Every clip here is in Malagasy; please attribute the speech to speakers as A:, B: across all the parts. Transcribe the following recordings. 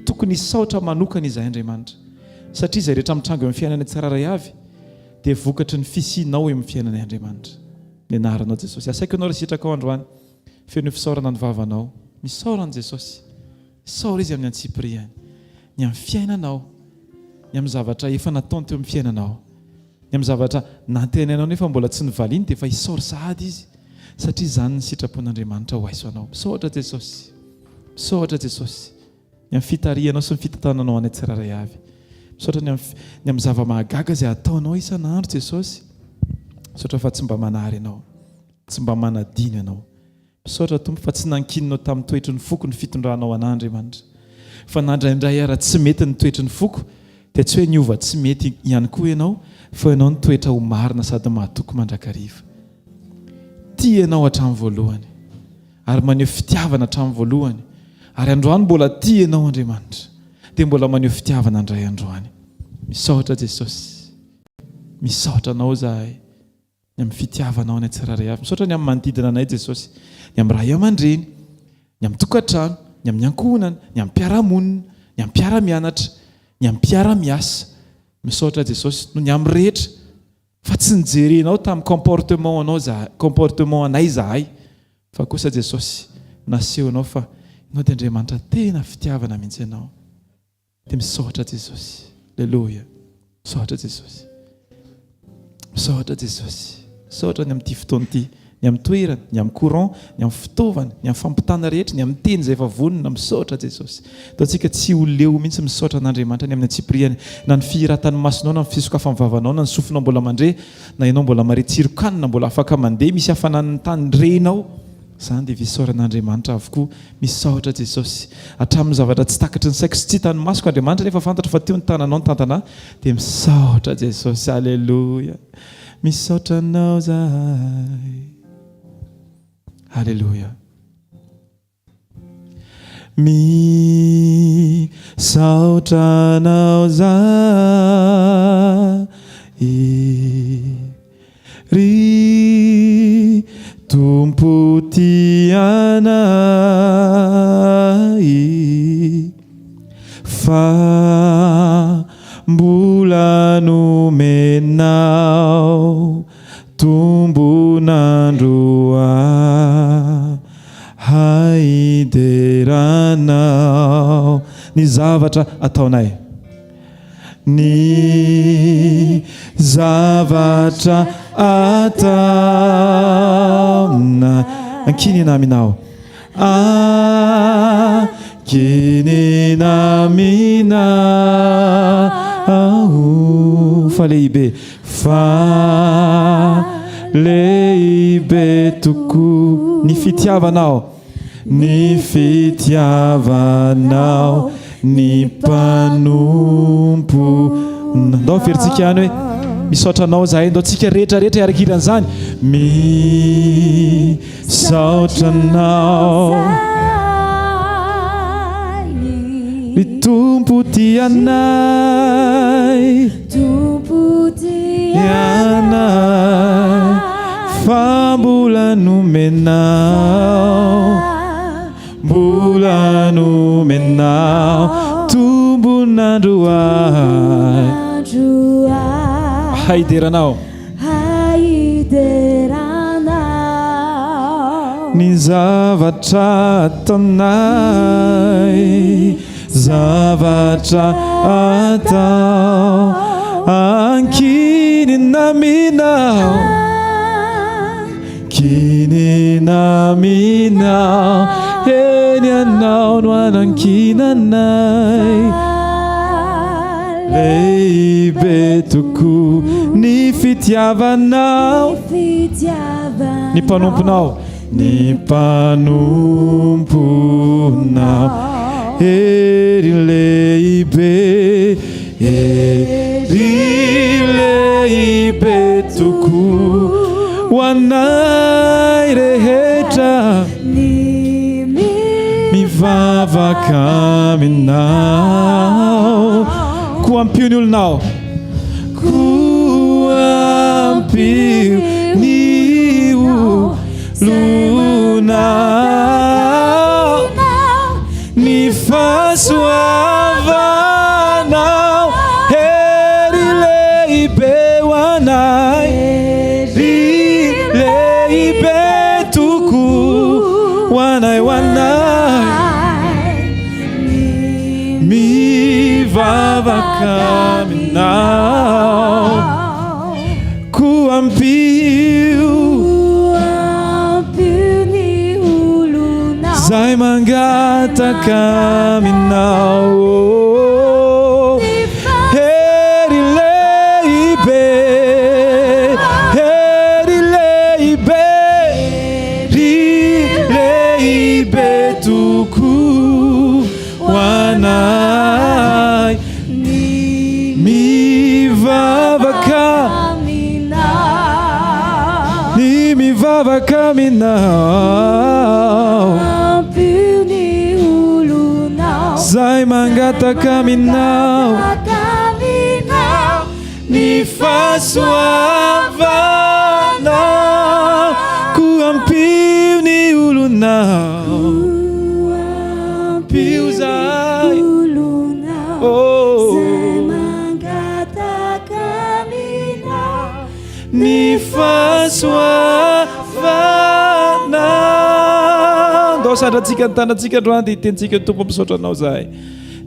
A: Tokony hisaotra manokana izahay Andriamanitra, satria izay rehetra mitranga eo amin'ny fiainanay tsirairay avy dia vokatry ny fisianao eo amin'ny fiainanay Andriamanitra. Ny anaranao Jesosy. Asaiko ianao ry sitrakao androany, feno fisaorana ny vavanao. Misaora an'i Jesosy. Isaora Izy amin'ny antsipiriany. Ny amin'ny fiainanao, ny amin'ny zavatra efa nataony teo amin'ny fiainanao. Ny amin'ny zavatra nantenainao nefa mbola tsy novaliany dia efa isaory sahady Izy satria izany ny sitrapon'Andriamanitra ho aiso anao. Misaotra Jesosy. Misaotra Jesosy ny amin'ny fitarihanao sy ny fitantananao anay tsirairay avy. Misaotra ny amin'ny ny amin'ny zava-mahagaga izay ataonao isan'andro Jesosy. Misaotra fa tsy mba manary Ianao. Tsy mba manadino Ianao. Misaotra Tompo fa tsy nankininao tamin'ny toetry ny foko ny fitondranao anah Andriamanitra. Fa na indraindray ara tsy mety ny toetry ny foko dia tsy hoe niova tsy mety ihany koa Ianao fa Ianao nitoetra ho marina sady mahatoky mandrakariva. Tia Ianao hatramin'ny voalohany ary maneho fitiavana hatramin'ny voalohany ary androany mbola tia Ianao Andriamanitra dia mbola maneho fitiavana indray androany. Misaotra Jesosy. Misaotra Anao izahay. Ny amin'ny fitiavanao anay tsirairay avy. Misaotra ny amin'ny manodidina anay Jesosy. Ny amin'ny ray aman-dreny, ny amin'ny tokantrano, ny amin'ny ankohonana, ny amin'ny mpiara-monina, ny amin'ny mpiara-mianatra, ny amin'ny mpiara-miasa. Misaotra Jesosy noho ny amin'ny rehetra fa tsy nijerenao tamin'ny comportement anao zahay, comportement anay zahay fa kosa Jesosy nasehonao fa Ianao dia Andriamanitra tena fitiavana mihitsy Ianao. Dia misaotra Jesosy. Aleloia. Misaotra Jesosy. Misaotra Jesosy. Misaotra ny amin'ity fotoana ity, ny amin'ny toerana, ny amin'ny courant, ny amin'ny fitaovana, ny amin'ny fampitana rehetra, ny amin'ny teny izay efa vonona. Misaotra Jesosy. Ataontsika tsy ho leo mihitsy misaotra an'Andriamanitra ny amin'ny antsipiriany, na ny fihiratan'ny masonao, na ny fisokafan'ny vavanao, na ny sofinao mbola mandre, na ianao mbola mahare tsiron-kanina, mbola afaka mandeha, misy hafanan'ny tany renao. Izany dia fisaorana Andriamanitra avokoa. Misaotra Jesosy. Hatramin'ny zavatra tsy takatry ny saiko sy tsy hitan'ny masoko Andriamanitra nefa fantatro fa teo ny tananao nitantana ahy dia misaotra Jesosy. Aleloia. Misaotra anao zahay. Aleloia. Misaotra anao zahay. Ry Tompo tia anay Fa mbola nomenao Tombon'andro ahy hideranao Ny zavatra ataonay. Ny zavatra ataona ankinina aminao ankinina aminao fa lehibe fa lehibe tokoa ny fitiavanao Ny fitiavanao ny mpanompo. Ndao averintsika ihany hoe misaotra anao zahay. Ndao tsika rehetra rehetra hiaraka hira an'izany. Misaotra anao. Ry Tompo tia anay.
B: Tompo tia
A: anay. Fa mbola nomenao, mbola nomenao tombon'andro ahy. Haideranao. Ny zavatra ataonay. Zavatra atao ankinina aminao Ankinina aminao Eny ianao no anankinanay Lehibe tokoa ny fitiavanao Ny mpanomponao Ny mpanomponao Hery lehibe Hery lehibe tokoa Ho anay rehetra Mivavaka aminao Koa ampio ny olonao Koa ampio ny olonao Ny fahasoavanao. Mivavaka aminao. Koa ampio.
B: Ampio ny olonao.
A: Zay mangataka aminao. Hery lehibe, hery lehibe, hery lehibe tokoa ho anay.
B: Ny
A: Mivavaka.
B: aminao.
A: Ny mivavaka aminao.
B: Ampio ny olonao.
A: Zay mangataka aminao.
B: Mangataka aminao.
A: Ny fahasoavanao. Koa ampio ny olonao.
B: Koa
A: Ampio zahay.
B: olonao.
A: Oh.
B: Zay mangataka aminao.
A: Ny fahasoavanao. Ndao asandratsika ny tanantsika androany dia hitentsika Tompo misaotra anao zahay.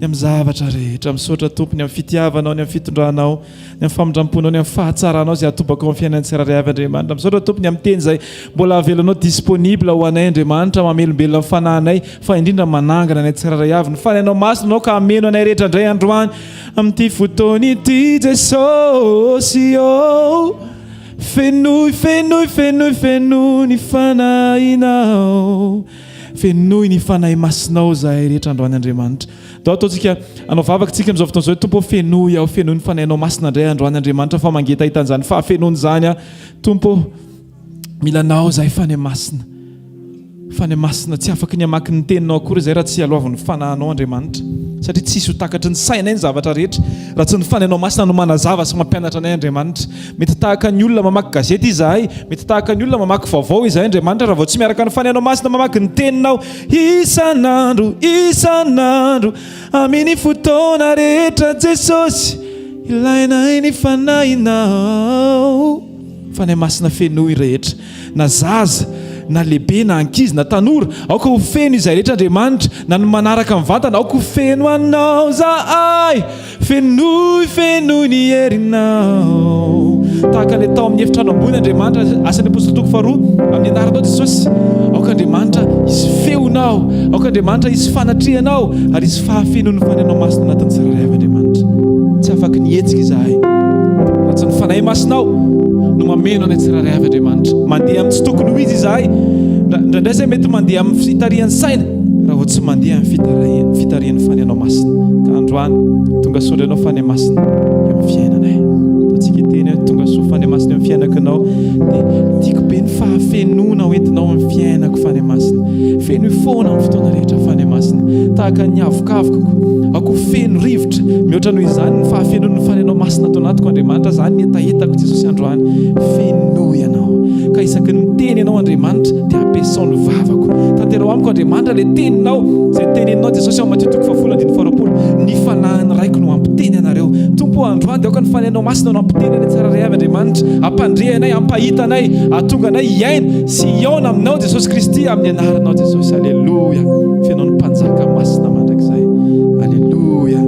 A: Ny amin'ny zavatra rehetra misaotra Tompo ny amin'ny fitiavanao, ny amin'ny fitondranao, ny amin'ny famindram-ponao, ny amin'ny fahatsaranao izay atobaka ao amin'ny fiainan'ny tsirairay avy Andriamanitra. Misaotra Tompo ny amin'ny teny izay mbola avelanao disponible ho anay Andriamanitra, mamelombelona ny fanahinay fa indrindra manangana anay tsirairay avy. Ny fanahinao masina anao ka hameno anay rehetra indray androany amin'ity fotoana ity Jesosy ô. Fenoy, fenoy, fenoy, fenoy ny fanahinao. Fenoy ny fanahy masinao zahay rehetra androany Andriamanitra. Ndao ataontsika hanao vavaka tsika amin'izao fotoana izao. Tompo ô, fenoy aho, fenoy ny fanahinao masina indray androany Andriamanitra fa mangetaheta an'izany fahafenoana izany aho. Tompo ô, mila anao zahay fanahy masina. Fanahy Masina, tsy afaky ny hamaky ny Teninao akory izay raha tsy aloavin'ny Fanahinao, Andriamanitra, satria tsisy ho takatry ny sainay ny zavatra rehetra raha tsy ny Fanahinao Masina no manazava sy mampianatra anay, Andriamanitra. Mety tahaka ny olona mamaky gazety izahay, mety tahaka ny olona mamaky vaovao izahay, Andriamanitra, raha vao tsy miaraka ny Fanahinao Masina mamaky ny Teninao isan'andro, isan'andro, amin'ny fotoana rehetra, Jesosy, ilainay ny Fanahinao. Fanahy Masina fenoy rehetra. na zaza, na lehibe, na ankizy, na tanora, aoka ho feno izay rehetra Andriamanitra, na ny manaraka mivantana, aoka ho feno Anao zahay, fenoy, fenoy ny herinao. Tahaka ilay tao amin'ny efitrano ambony Andriamanitra, Asan'ny Apostoly toko faharoa, amin'ny anaranao Jesosy, aoka Andriamanitra hisy feonao, aoka Andriamanitra hisy fanatrehanao, ary hisy fahafenoan'ny Fanahinao Masina anatin'ny tsirairay avy Andriamanitra. Tsy afaky ny hihetsika izahay raha tsy ny Fanahy Masinao no mameno anay tsirairay avy Andriamanitra. Mandeha amin'ny tsy tokony ho izy izahay. Indraindray izay mety mandeha amin'ny fitarihan'ny saina raha vao tsy mandeha amin'ny fitarihan'ny Fanahinao Masina. Ka androany, tonga soa indray Ianao Fanahy Masina eo amin'ny fiainanay. Ataontsika hiteny hoe tonga soa Fanahy Masina eo amin'ny fiainako Ianao. Dia tiako be ny fahafenoana hoentinao amin'ny fiainako Fanahy Masina. Fenoy foana amin'ny fotoana rehetra Fanahy Masina. Tahaka ny avokavokako, aoka ho feno rivotra. Mihoatra noho izany ny fahafenoan'ny Fanahinao Masina ato anatiko Andriamanitra, izany ny hetahetako Jesosy androany. Fenoy Ianao. Ka isaky ny miteny Ianao Andriamanitra dia ampiasao ny vavako. Tanterao amiko Andriamanitra ilay teninao, izay teneninao Jesosy ao Matio toko fahafolo andininy faharoapolo. Ny Fanahin'ny Raiko no hampiteny anareo. Tompo ô, androany dia aoka ny Fanahinao Masina no hampiteny anay tsirairay avy Andriamanitra. Hampandre anay, hampahita anay, hahatonga anay hiaina sy hihaona aminao Jesosy Kristy amin'ny anaranao Jesosy. Aleloia. F'ianao no Mpanjaka masina mandrakizay. Aleloia.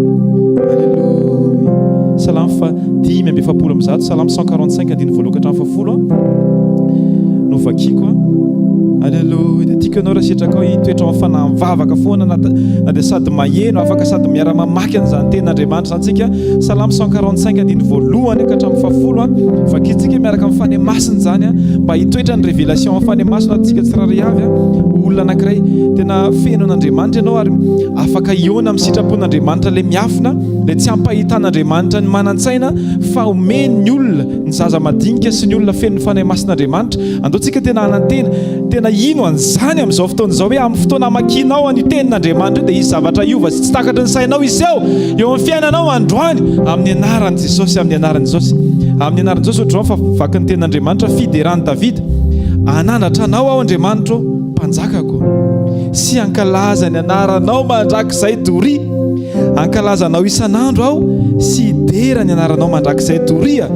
A: Aleloia. Salamo fa 145, Salamo 145 andininy voalohany ka hatramin'ny fahafolo no vakiko. Aleloia. Dia tiako ianao raha sitrakao hitoetra ao amin'ny fanahy mivavaka foana na na dia sady maheno afaka sady miara-mamaky an'izany tenin'Andriamanitra izany tsika. Salamo 145 andininy voalohany ka hatramin'ny fahafolo. Vakintsika miaraka amin'ny Fanahy Masina izany mba hitoetra ny révélation amin'ny Fanahy Masina antsika tsirairay avy ho olona anankiray tena feno an'Andriamanitra ianao ary afaka hihaona amin'ny sitrapon'Andriamanitra ilay miafina, ilay tsy ampahitan'Andriamanitra ny manan-tsaina fa omeny ny olona, ny zaza madinika sy ny olona feno ny Fanahy Masin'Andriamanitra. Andao tsika tena hanantena, tena hino an'izany amin'izao fotoana izao hoe amin'ny fotoana hamakianao an'io tenin'Andriamanitra io dia hisy zavatra hiova sy tsy takatry ny sainao hiseho eo amin'ny fiainanao androany amin'ny anaran'i Jesosy, amin'ny anaran'i Jesosy. Amin'ny anaran'i Jesosy ohatr'izao fa vaky ny tenin'Andriamanitra, fideran'i Davida. Hanandratra anao aho Andriamanitro, Mpanjakako, sy hankalaza ny anaranao mandrakizay doria. Hankalaza anao isan'andro aho sy hidera ny anaranao mandrakizay doria.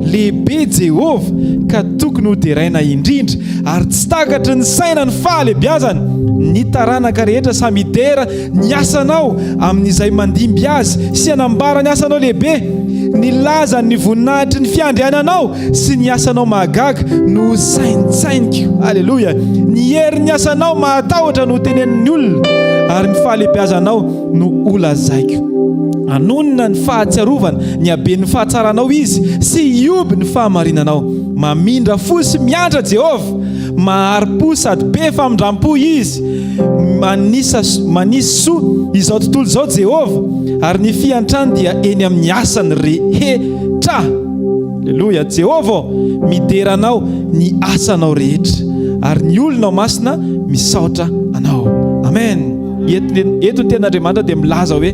A: Lehibe Jehovah ka tokony hoderaina indrindra, ary tsy takatry ny saina ny fahalehibiazany. Ny taranaka rehetra samy hidera ny asanao amin'izay mandimby azy sy hanambara ny asanao lehibe. Ny lazan'ny voninahitry ny fiandriananao sy ny asanao mahagaga no hosaintsainiko. Aleloia! Ny herin'ny asanao mahatahotra no hotenenin'ny olona, ary ny fahalehibiazanao no holazaiko. Hanonona ny fahatsiarovana ny haben'ny fahatsaranao izy sy hihoby ny fahamarinanao. Mamindra fo sy miantra Jehovah, mahari-po sady be famindram-po izy. Manisa manisy soa izao tontolo izao Jehovah, ary ny fiantrany dia eny amin'ny asany rehetra. Aleloia! Jehovah ô, midera Anao ny asanao rehetra, ary ny olonao masina misaotra Anao. Amen! Eto, eto ny Tenin'Andriamanitra dia milaza hoe,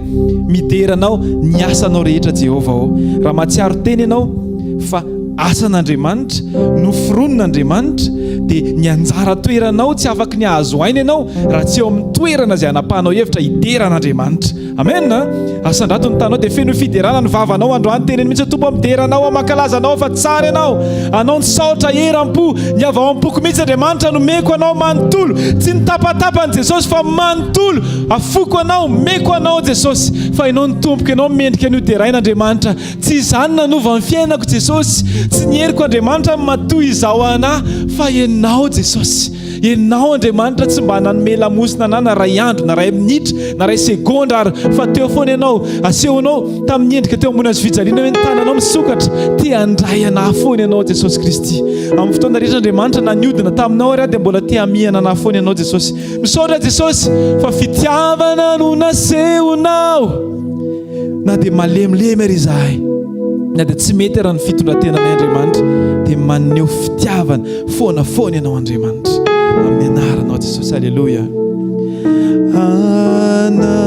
A: Midera Anao ny asanao rehetra, Jehovah ô. Raha mahatsiaro tena ianao fa asan'Andriamanitra, noforonin'Andriamanitra, dia ny anjara toeranao tsy afaky ny hahazo aina ianao raha tsy eo amin'ny toerana izay hanapahanao hevitra hidera an'Andriamanitra. Amen a! Asandrato ny tanao dia feno fiderana ny vavanao androany teneno mihitsy Tompo midera anao aho mankalaza anao fa tsara ianao anao ny saotra eram-po ny avy ao am-poko mihitsy Andriamanitra nomeko anao manontolo tsy ny tapatapany Jesosy fa manontolo afoko anao meko anao Jesosy fa ianao ny tompoko ianao mendrika ny ho deraina Andriamanitra tsy izany nanova ny fiainako Jesosy tsy ny heriko Andriamanitra matoa izaho anah fa ianao Jesosy Ianao Andriamanitra tsy mba nanome lamosina anah na ray andro na ray minitra na ray segondra ary fa teo foana Ianao. Asehonao tamin'ny endrika teo ambony hazofijaliana hoe ny tananao misokatra. Te handray anah foana Ianao Jesosy Kristy. Amin'ny fotoana rehetra Andriamanitra na niodina taminao ary aho dia mbola te hamihana anah foana Ianao Jesosy. Misaotra Jesosy fa fitiavana no nasehonao. Na dia malemilemy ary izahay, na dia tsy mety ary ny fitondran-tenanay Andriamanitra dia maneho fitiavana Foana foana ianao Andriamanitra amin'ny anaranao Jesosy Aleloia Anao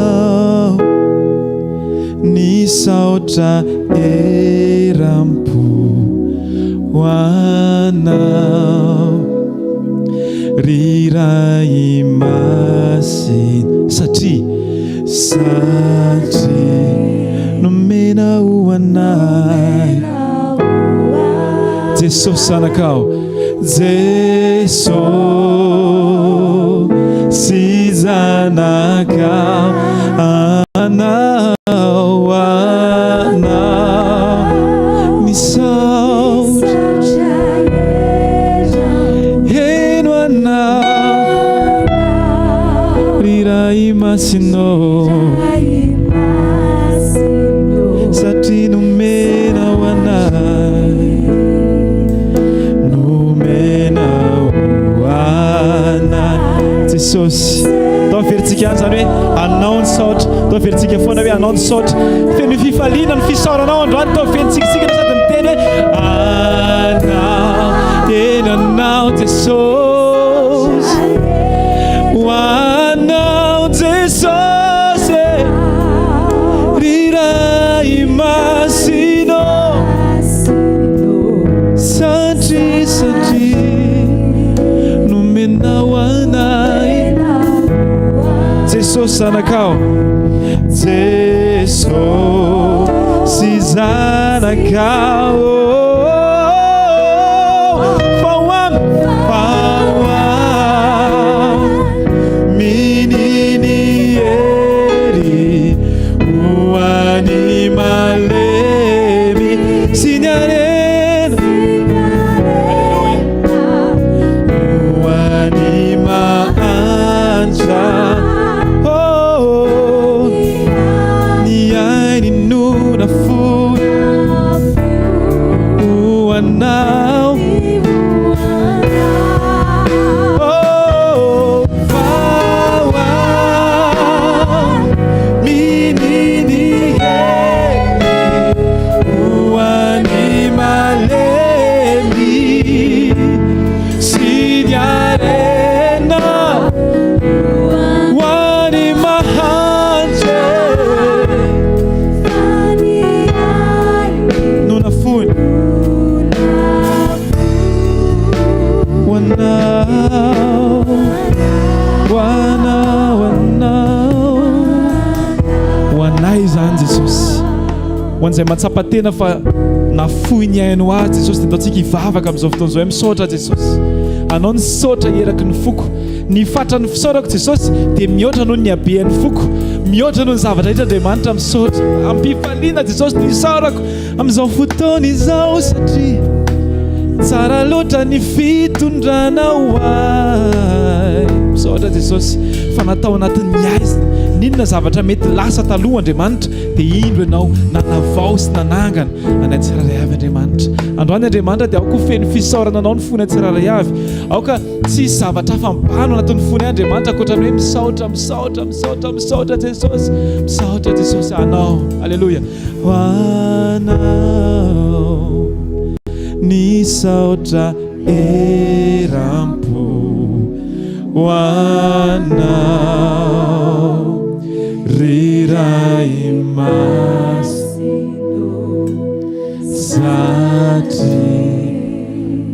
A: ny saotra eram-po ho anao ry Ray Masina satria satria nomena ho anay Jesosy Zanakao Jesosy Zanakao Anao Anao Misaotra Heno Anao Ry Ray Masina Satria nomena ho anay Nomena ho anay Jesosy Atao averintsika ihany izany hoe Anao ny saotra Atao averintsika foana hoe Anao ny saotra Feno fifaliana ny fisaoranao androany Atao feno tsikitsiky ianao sady miteny hoe Anao Tena Anao Jesosy Ho Anao Jesosy e Ry Ray Masina Satria satria nomenao anay Jesosy Zanakao Jesosy Zanakao Fa ho am- fa ho am- Ny hery ho an'ny malemy sy ny harena ho an'ny mahantra. Oh, ny ainy no nafoy ho anao. Oh, Ho anao, ho anao, ho anao, ho anay izany Jesosy. Ho an'izay mahatsapa tena fa Nafoy ny ainy ho ahy Jesosy dia ataontsika hivavaka amin'izao fotoana izao hoe misaotra Jesosy. Anao nisaotra eraky ny foko. Ny fatran'ny fisaorako Jesosy dia mihoatra noho ny habean'ny foko. Mihoatra noho ny zavatra rehetra Andriamanitra misaotra. Am-pifaliana Jesosy no isaorako amin'izao fotoana izao satria tsara loatra ny fitondranao ahy. Misaotra Jesosy fa natao anatin'ny haizina. N'inona zavatra mety lasa taloha Andriamanitra dia indro Ianao nanavao sy nanangana anay tsirairay avy Andriamanitra. Androany Andriamanitra dia aoka ho feno fisaorana Anao ny fonay tsirairay avy. Aoka tsy hisy zavatra hafa mibahana ao anatin'ny fonay Andriamanitra ankoatra ny hoe misaotra, misaotra, misaotra, misaotra Jesosy, misaotra Jesosy Anao. Aleloia. Ho Anao ny saotra eram-po. Ho Anao ry Ray Masina satria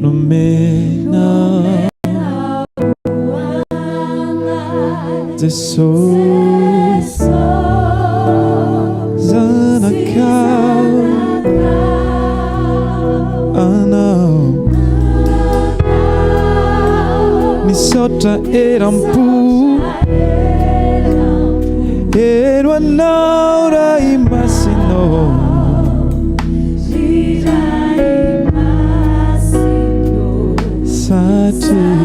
A: nomenao Jesosy Zanakao Anao Misaotra eram-po Ero Anao Ray Masina ô. Satria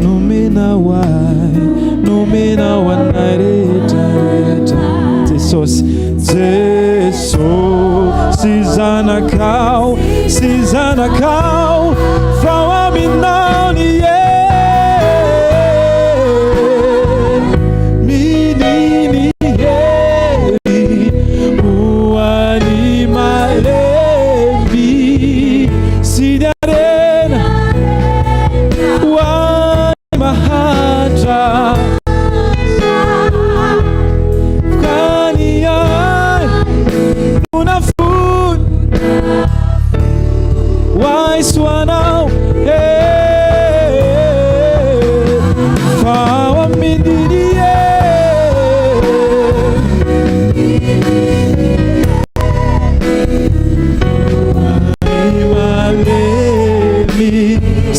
A: nomenao ahy, nomenao anay rehetra rehetra Jesosy, Jesosy Zanakao, sy Zanakao, fa ao aminao ny hery. Mini ny hery ho an'ny malemy sy ny harena ho an'ny mahantra. Ka ny ahy no nafoiny ho ahy sy ho anao. Eh, fa ao amin'ny ny hery. Ny malemy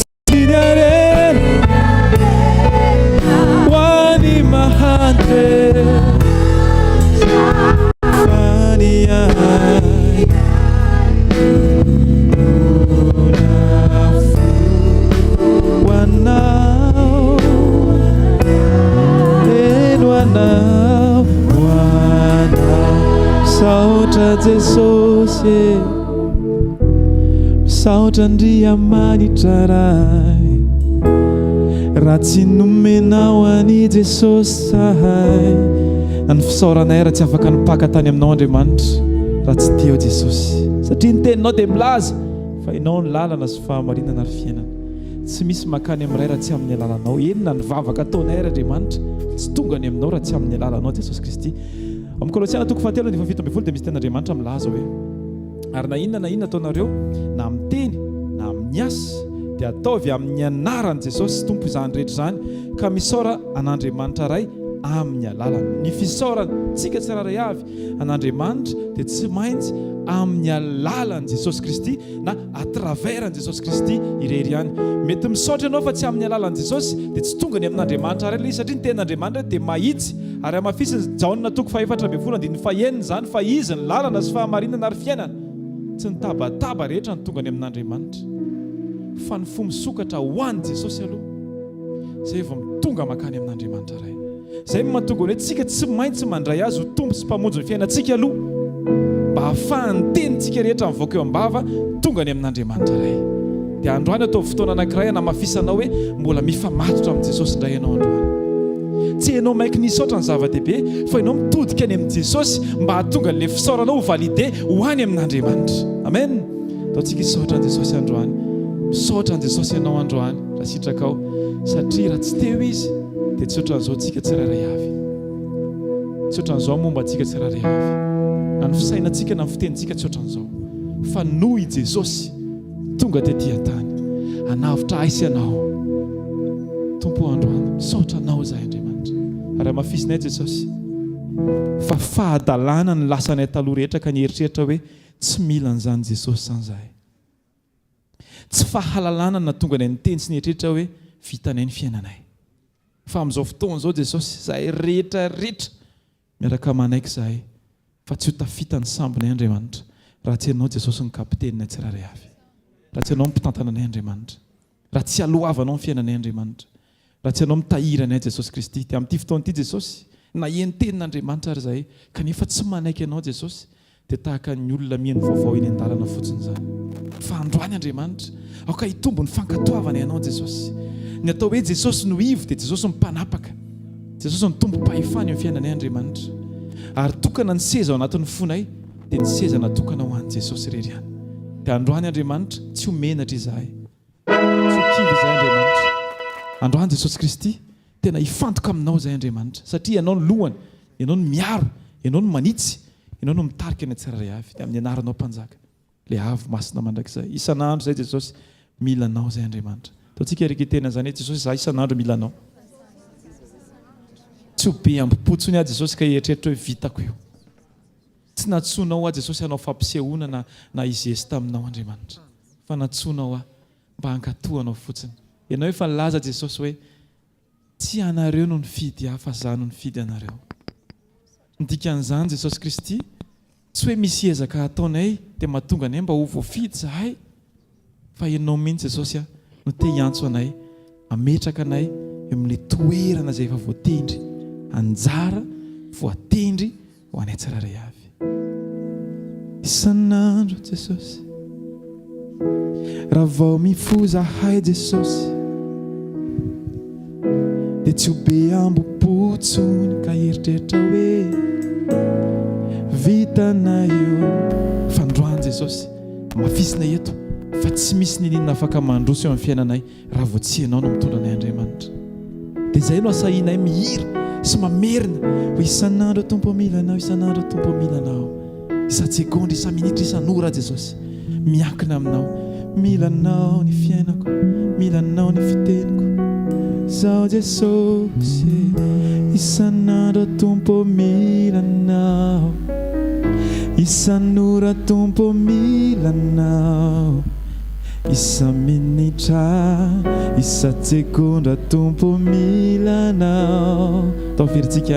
A: sy ny harena ho an'ny mahantra. Fa ny ahy no nafoy ho anao, eny ho anao, ho anao. Misaotra Jesosy e, misaotra Andriamanitra Ray, raha tsy nomenao an'i Jesosy zahay, na ny fisaoranay ary tsy afaka nipaka tany aminao Andriamanitra raha tsy teo Jesosy, satria ny teninao dia milaza fa Ianao no lalana sy fahamarinana ary fiainana. Tsy misy mankany amin'ny Ray raha tsy amin'ny alalanao. Eny na ny vavaka ataonay ary Andriamanitra tsy tonga any aminao raha tsy amin'ny alalanao Jesosy Kristy. Ao amin'ny Kolosiana toko fahatelo andininy faha-17 dia misy tenin'Andriamanitra milaza hoe, Ary na inona na inona ataonareo, na amin'ny teny na amin'ny asa, dia ataovy amin'ny anaran'i Jesosy Tompo izany rehetra izany, ka misaora an'Andriamanitra Ray amin'ny alalany. Ny fisaorantsika tsirairay avy an'Andriamanitra dia tsy maintsy amin'ny alalan'i Jesosy Kristy na à travers an'i Jesosy Kristy irery ihany. Mety misaotra ianao fa tsy amin'ny alalan'i Jesosy dia tsy tonga any amin'Andriamanitra Ray ilay izy satria ny tenin'Andriamanitra dia mahitsy ary hamafisin'i Jaona toko faha-14 andininy fahenina izany fa Izy ny lalana sy fahamarinana ary fiainana. Tsy ny tabataba rehetra no tonga any amin'Andriamanitra fa ny fo misokatra ho an'i Jesosy aloha izay vao tonga mankany amin'Andriamanitra Ray. Izay no mahatonga ny hoe tsika tsy maintsy mandray Azy ho Tompo sy Mpamonjy ny fiainantsika aloha mba hahafahan'ny tenintsika rehetra mivoaka eo am-bava tonga any amin'Andriamanitra Ray. Dia androany ataovy fotoana anankiray hanamafisanao hoe mbola mifamatotra amin'i Jesosy indray ianao androany. Tsy ianao maiky ny hisaotra ny zava-dehibe fa ianao mitodika any amin'i Jesosy mba hahatonga an'ilay fisaoranao ho validé ho any amin'Andriamanitra. Amen. Ataontsika hisaotra an'i Jesosy androany. Misaotra an'i Jesosy ianao androany raha sitrakao satria raha tsy teo Izy dia tsy ohatran'izao tsika tsirairay avy. Tsy ohatran'izao momba antsika tsirairay avy. Na ny fisainantsika na ny fitenintsika tsy ohatran'izao. Fa noho i Jesosy tonga tety an-tany hanavotra ahy sy anao. Tompo ô androany, misaotra Anao izahay Andriamanitra. Ary hamafisinay Jesosy fa fahadalana ny lasanay taloha rehetra ka nieritreritra hoe. Tsy mila an'izany Jesosy izany izahay. Tsy fahalalana no nahatonga anay niteny sy nieritreritra hoe vitanay ny fiainanay. Fa amin'izao fotoana izao Jesosy, izahay rehetra rehetra miaraka manaiky izahay fa tsy ho tafita ny sambonay Andriamanitra raha tsy Ianao Jesosy no kapiteninay tsirairay avy. Raha tsy Ianao no mpitantana anay Andriamanitra. Raha tsy aloavanao ny fiainanay Andriamanitra. Raha tsy Ianao mitahiry anay Jesosy Kristy. Dia amin'ity fotoana ity Jesosy, naheno tenin'Andriamanitra ary izahay kanefa tsy manaiky Anao Jesosy dia tahaka ny olona miheno vaovao eny an-dalana fotsiny izany. Fa androany Andriamanitra, aoka hitombo ny fankatoavana Ianao Jesosy. Ny atao hoe Jesosy no ivo dia Jesosy no mpanapaka. Jesosy no tompom-pahefana eo amin'ny fiainanay Andriamanitra. Ary tokana ny seza ao anatin'ny fonay dia ny seza natokana ho an'i Jesosy irery ihany. Dia androany Andriamanitra, tsy ho menatra izahay. Tsy ho kivy izahay Andriamanitra. Androany Jesosy Kristy, tena hifantoka aminao izahay Andriamanitra, satria Ianao no lohany, Ianao no miaro, Ianao no manitsy, Ianao no mitarika ny tsirairay avy. Dia amin'ny anaranao Mpanjaka, ilay avo masina mandrakizay. Isan'andro izay Jesosy, mila Anao izahay Andriamanitra. Ataontsika ery hiteny an'izany hoe Jesosy izaho isan'andro mila Anao. Tsy ho be ambo-po intsony aho Jesosy ka hieritreritra hoe vitako io. Tsy nantsoinao aho Jesosy hanao fampisehoana na na hizesta aminao Andriamanitra fa nantsoinao aho mba hankatò anao fotsiny. Ianao efa nilaza Jesosy hoe tsy ianareo no nifidy ahy fa za no nifidy anareo. Ny dikan'izany Jesosy Kristy tsy hoe misy ezaka ataonay dia mahatonga anay mba ho voafidy zahay Fa Ianao mihitsy Jesosy a, no te hiantso anay, hametraka anay eo amin'ilay toerana izay efa voatendry, anjara voatendry ho anay tsirairay avy. Isan'andro Jesosy, raha vao mifoha zahay Jesosy, dia tsy ho be ambo-po intsony ka hieritreritra hoe vitanay io. Fandroany Jesosy. Hamafisina eto fa tsy misy niniana afaka mandroso eo amin'ny fiainanay raha vao tsy Ianao no mitondra anay Andriamanitra. Dia izay no asahinay mihira sy mamerina hoe isan'andro aho Tompo mila Anao, isan'andro aho Tompo mila Anao. Isan-tsegondra, isa-minitra, isan'ora aho Jesosy miankina Aminao. Mila Anao ny fiainako, mila Anao ny fiteniko. Zaho Jesosy e, isan'andro aho Tompo mila Anao. Isan'ora Tompo mila Anao, isa-minitra, isa-tsegondra Tompo mila Anao. Atao firintsika.